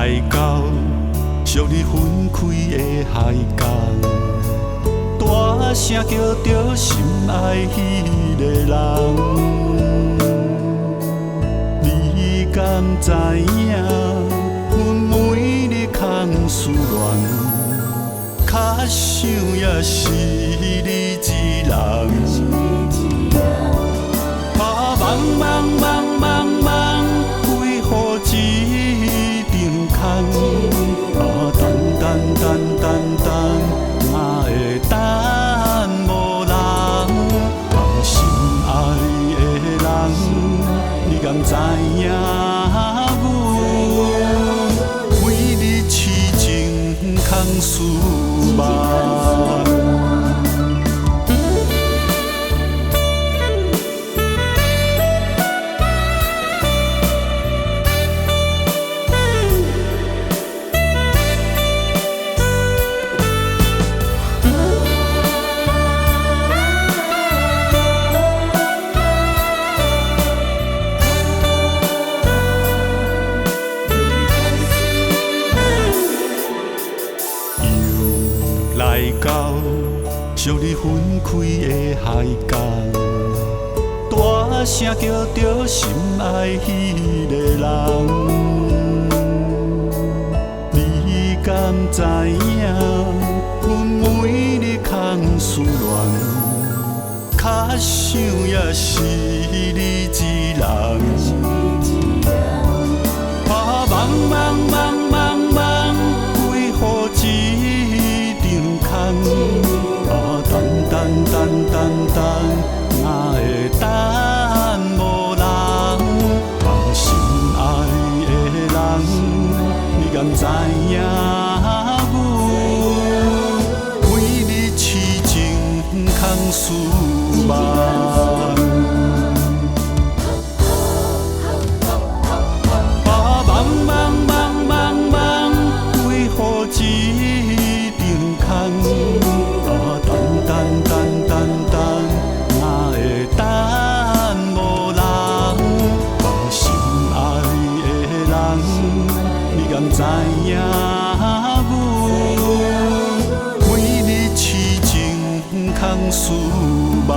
來到惜你分開的海角，大聲叫著心愛彼个人，你敢知影？阮每日空思恋，較想也是你一人。啊，茫茫茫茫茫，為何一場空？啊，等等等等等，哪會等無人？啊，心愛的人，你敢知影？阮每日痴情空思夢。又來到惜你分開的海角，大聲叫著心愛彼个人，你敢知影？阮每日空思戀，較想也是你一人。啊，茫茫茫茫茫，為何一場空？啊，等等等等等，哪會等無人？啊，心愛的人，你敢知影？阮每日痴情空思夢。啊，茫茫茫茫茫，為何一場空？啊，等等等等等，哪會等無人？啊，心愛的人，你敢知影？阮每日痴情空思夢。